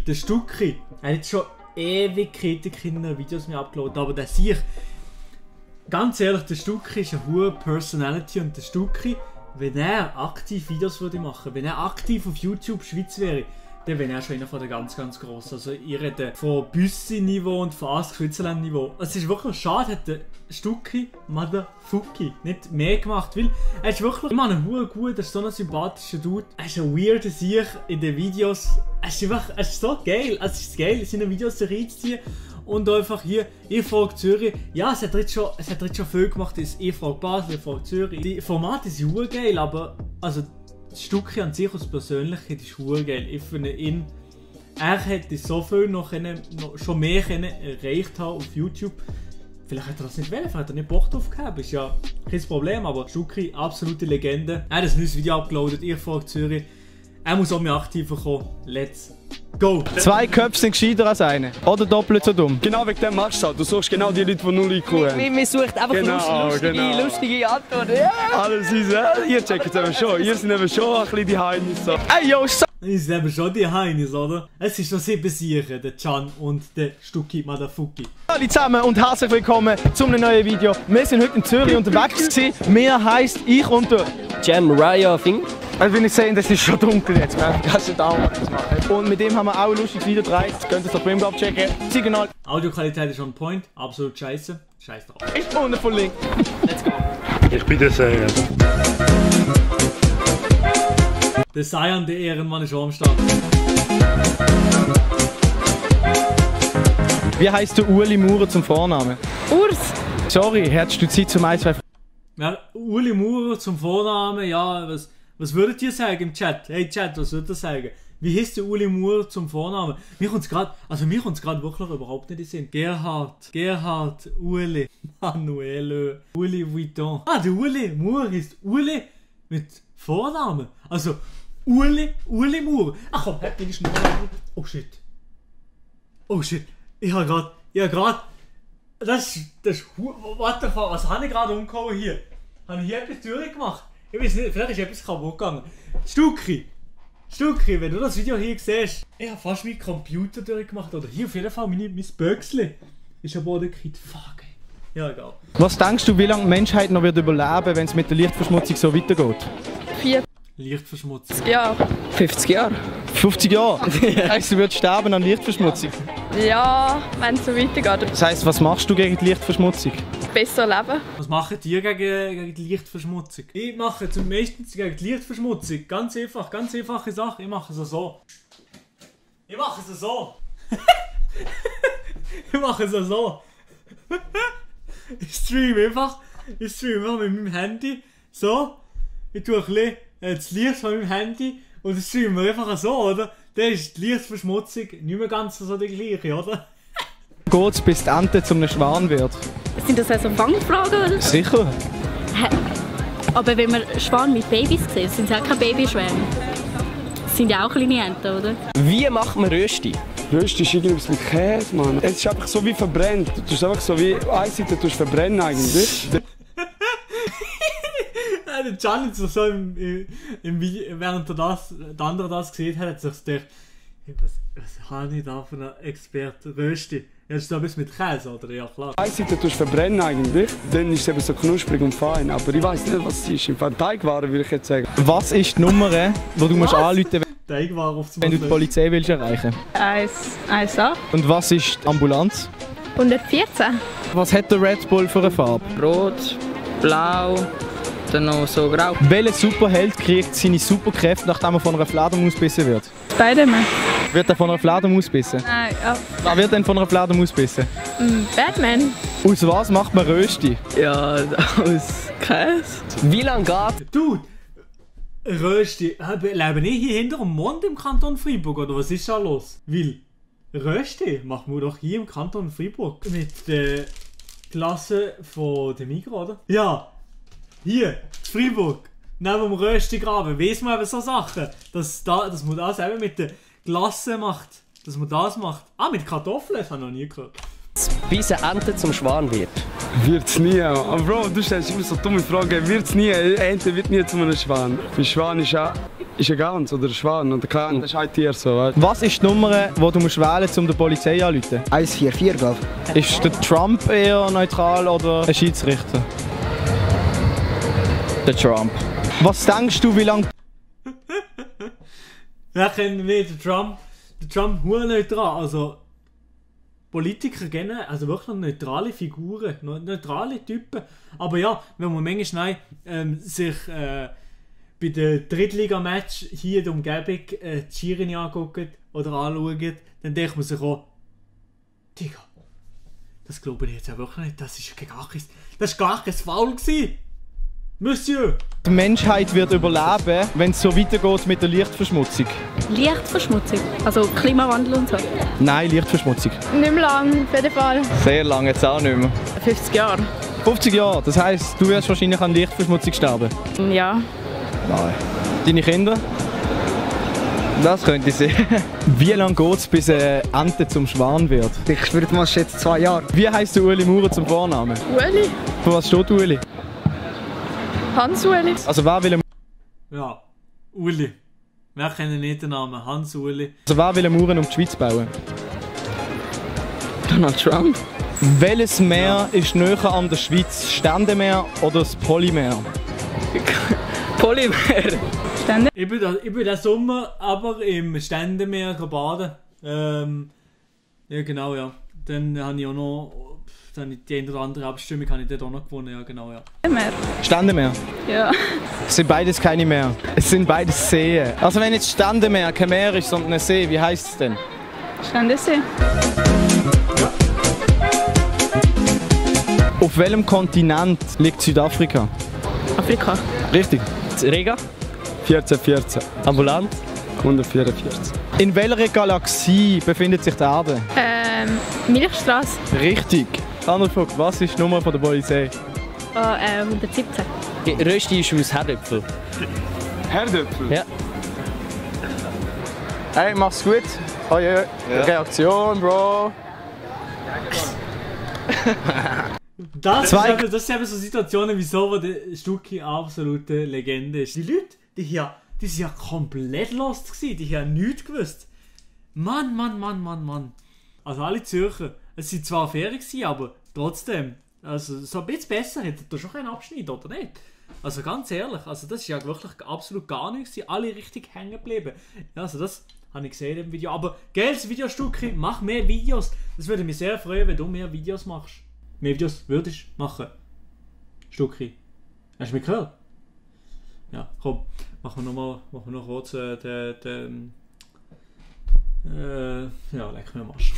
Der Stucki, er hat jetzt schon Ewigkeiten keine Videos mehr abgeladen, aber der sich, ganz ehrlich, der Stucki ist eine hohe Personality und der Stucki, wenn er aktiv Videos würde machen, wenn er aktiv auf YouTube Schweiz wäre, dann wäre er schon einer von den ganz grossen. Also ich rede von Büssi-Niveau und von Ask Switzerland-Niveau. Es ist wirklich schade, hat der Stucki Motherfucki nicht mehr gemacht, weil er ist wirklich immer ein gut, er ist so ein sympathischer Dude. Er ist ein weirder Sieg in den Videos. Es ist so geil, es ist geil, seine Videos reinzuziehen. Und einfach hier, ich frage Zürich, ja, es hat jetzt schon viel gemacht, ich frage Basel, ich frage Zürich. Die Formate sind geil, aber also das Stucki an sich als Persönlichkeit ist geil. Ich finde ihn, er hätte so viel noch schon mehr erreicht haben auf YouTube. Vielleicht hat er das nicht wollen, vielleicht hat er nicht Bock drauf gehabt, ist ja kein Problem, aber Stucki, absolute Legende. Er hat ein neues Video abgeladen, ich frage Zürich, er muss auch mehr aktiver kommen. Let's go! 2 Köpfe sind gescheiter als eine. Oder doppelt so dumm. Genau wegen dem machst du es. Du suchst genau die Leute, die 0 IQ haben. Wir suchen einfach lustige Antworten. Ja. Alles ist, ihr checkt es eben schon. Ihr seid eben schon ein bisschen die Heinis. So. Ey, yo, ihr seid eben schon die Heinis, oder? Es ist noch 7 Siechen, der Can und der Stucki Motherfucki. Hallo zusammen und herzlich willkommen zu einem neuen Video. Wir sind heute in Zürich unterwegs gewesen. Mir heisst ich und der Jam Raya Fing. Also wenn ich sehe, das ist schon dunkel jetzt, kannst du da auch was machen. Und mit dem haben wir auch ein lustiges Video gedreht. Könnt ihr es auf Brimble abchecken. Signal. Audioqualität ist on point, absolut scheiße. Scheiß drauf. Ist unten von Link. Let's go. Ich bin der Seier. Der Seier, der Ehrenmann ist auch am Start. Wie heisst der Uli Maurer zum Vornamen? Urs. Sorry, hättest du Zeit zum 1, 2... Ja, Uli Maurer zum Vornamen, ja, was würdet ihr sagen im Chat? Hey Chat, was würdet ihr sagen? Wie heißt der Uli Maurer zum Vornamen? Mir kommt es gerade wirklich überhaupt nicht in den Sinn. Gerhard, Uli, Manuel, Uli Vuitton. Ah, der Uli Maurer ist Uli mit Vornamen. Also, Uli Maurer. Ach komm, halt die schnell. Oh shit. Ich hab grad. Das what the fuck, was habe ich gerade umgehauen hier? Habe ich hier etwas durchgemacht? Ich weiß nicht, vielleicht ist etwas kaputt gegangen. Stucki, wenn du das Video hier siehst, ich habe fast meinen Computer durchgemacht. Oder hier auf jeden Fall mein Böcksli. Ist am Boden gekriegt. Fuck, ey. Ja, egal. Was denkst du, wie lange die Menschheit noch wird überleben, wenn es mit der Lichtverschmutzung so weitergeht? 4 Lichtverschmutzung. Jahre. 50 Jahre. 50 Jahre? Das heisst, du würdest sterben an Lichtverschmutzung? Ja, wenn es so weitergeht. Das heisst, was machst du gegen die Lichtverschmutzung? Besser leben. Was macht ihr gegen die Lichtverschmutzung? Ich mache zum meisten gegen die Lichtverschmutzung. Ganz einfache Sache. Ich mache es so. Ich mache es so. Ich streame einfach mit meinem Handy. So. Ich tue ein bisschen das Licht von meinem Handy und das streamen wir einfach so, oder? Dann ist die Lichtverschmutzung nicht mehr ganz so die gleiche, oder? Geht's, bis die Ente zum Schwan wird? Sind das also Fangfragen, oder? Sicher. Aber wenn man Schwan mit Babys sieht, sind es auch keine Babyschwäne. Das sind ja auch kleine Enten, oder? Wie macht man Rösti? Rösti ist irgendwas mit Käse, Mann. Es ist einfach so wie verbrennt. Du tust einfach so wie eine Seite verbrennen eigentlich. Der Can hat sich so im Video, während der andere das gesehen hat, sich gedacht, was habe ich da für einen Experten? Rösti. Jetzt da bist du mit Käse, oder? Ja, klar. Eine Seite verbrennen eigentlich, dann ist es eben so knusprig und fein. Aber ich weiss nicht, was es ist. Im Fall Teigwaren würde ich jetzt sagen. Was ist die Nummer, die du musst anrufen, Teigwaren auf wenn du die Polizei willst erreichen? 1A. Und was ist die Ambulanz? 114. Was hat der Red Bull für eine Farbe? Rot, blau, dann noch so grau. Welcher Superheld kriegt seine Superkräfte, nachdem er von einer Fledermaus gebissen wird? Spider-Man. Wird er von einer Fledermaus gebissen? Nein, ja. Wer wird denn von einer Fledermaus gebissen? Batman. Aus was macht man Rösti? Ja, aus Käse. Wie lange geht? Dude! Rösti, leben ich hier hinter dem Mond im Kanton Freiburg, oder was ist da los? Weil Rösti machen wir doch hier im Kanton Freiburg mit der Klasse von dem Migros, oder? Ja, hier, Freiburg, neben dem Röstigraben, weiss man eben so Sachen, dass man das eben mit der Klasse macht, dass man das macht. Ah, mit Kartoffeln, das habe ich noch nie gehört. Bis eine Ente zum Schwan wird. Wird's nie. Aber Bro, du stellst immer so dumme Fragen. Wird's nie. Eine Ente wird nie zu einem Schwan. Ein Schwan ist ja ist ein Gans oder ein Schwan oder keine Ahnung, das ist ein Tier so. Weißt? Was ist die Nummer, die du musst wählen musst, um die Polizei anzurufen? 144, glaube ich. Ist der Trump eher neutral oder ein Schiedsrichter? Der Trump. Was denkst du, wie lange... Wer kennt nicht den Trump? Der Trump ist neutral. Also Politiker generell, also wirklich neutrale Figuren, neutrale Typen. Aber ja, wenn man manchmal sich bei den Drittliga-Match hier in der Umgebung die Schiri anguckt oder anschaut, dann denkt man sich auch, Digga, das glaube ich jetzt auch wirklich nicht, das ist gar kein Foul gewesen. Monsieur! Die Menschheit wird überleben, wenn es so weitergeht mit der Lichtverschmutzung. Lichtverschmutzung, also Klimawandel und so. Nein, Lichtverschmutzung. Nicht mehr lang, auf jeden Fall. Sehr lange jetzt auch nicht mehr. 50 Jahre. 50 Jahre, das heisst, du wirst wahrscheinlich an Lichtverschmutzung sterben. Ja. Nein. Deine Kinder? Das könnte ich sehen. Wie lange geht es, bis eine Ente zum Schwan wird? Ich würde mal schätzen 2 Jahre. Wie heisst der Ueli Maurer zum Vornamen? Ueli. Für was steht Ueli? Hans-Ueli. Also wer will Ja, Uli. Wer kennt nicht den Namen? Hans Uli. eine Mauer um die Schweiz bauen? Donald Trump? Welches Meer ist näher an der Schweiz? Ständemeer oder das Polymeer? Polymer. Ich bin diesen Sommer aber im Ständemeer baden. Ja genau, ja. Dann habe ich auch noch... Die eine oder andere Abstimmung habe ich dort auch noch gewonnen, ja genau, ja. Ständemeer? Ja. Es sind beides keine Meer. Es sind beides Seen. Also wenn jetzt Ständemeer kein Meer ist, sondern ein See, wie heisst es denn? Ständersee. Auf welchem Kontinent liegt Südafrika? Afrika. Richtig. Rega? 1414, Ambulant? 144. In welcher Galaxie befindet sich die Erde? Milchstraße. Richtig. Andere Frage, was ist die Nummer der Polizei? 117. Rösti ist aus Herdöpfel. Herdöpfel? Ja. Hey, mach's gut. Eure Reaktion, Bro. Das sind eben so Situationen, wieso der Stucki absolute Legende ist. Die Leute, die sind ja komplett lost gewesen, die haben nichts gewusst. Mann. Also alle Zürcher, es waren zwar Ferien gewesen, aber trotzdem, also so ein bisschen besser hätte ihr schon keinen Abschnitt, oder nicht? Also ganz ehrlich, also das ist ja wirklich absolut gar nichts, sie sind alle richtig hängen geblieben. Ja, also das habe ich gesehen im Video. Aber geiles Video, Stucki, mach mehr Videos. Das würde mich sehr freuen, wenn du mehr Videos machst. Mehr Videos würdest machen. Stucki. Hast du mich gehört? Ja, komm, machen wir noch kurz den ja, leck mir am Arsch.